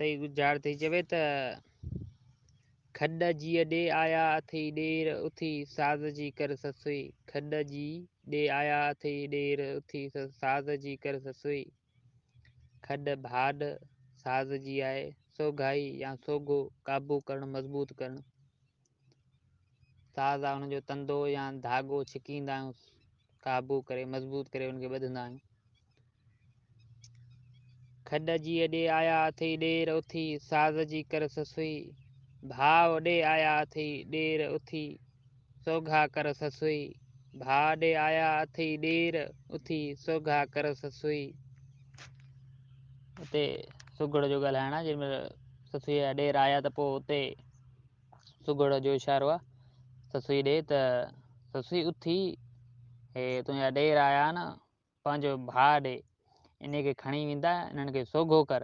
سسئي ڳجهارت ٿي چوي ته، کڏ جيء ڏي آيا اٿئي ڏير، اٿي ساز جي ڪر سسئي. کڏ جي ڏي آيا اٿئي ڏير، اٿي ساز جي ڪر سسئي. کڏ ڀاڏ ساز جي آهي، سوگهائي يا سوگهو قابو ڪرڻ، مضبوط ڪرڻ. ساز آهي ان جو تندو يا ڌاڳو ڇڪيندا آهيون، قابو ڪري مضبوط ڪري ان کي ٻڌندا آهيون. کڏ جيء ڏي آيا اٿئي ڏير، اٿي ساز جي ڪر سسئي. ڀاء ڏي آيا اٿئي ڏير، اٿي سوگها ڪر سسئي. ڀاء ڏي آيا اٿئي ڏير، اٿي سوگها ڪر سسئي. اتي سگهڙ جو ڳالهائڻ آهي، جنهن مهل سسئيء جا ڏير آيا ته پوء اتي سگهڙ جو اشارو آهي سسئي ڏي ته سسئي اٿي، هي تنهنجا ڏير آيا آهن پنهنجو ڀاء ڏي، انهي کي کڻي ويندا، انهن کي سوگهو ڪر.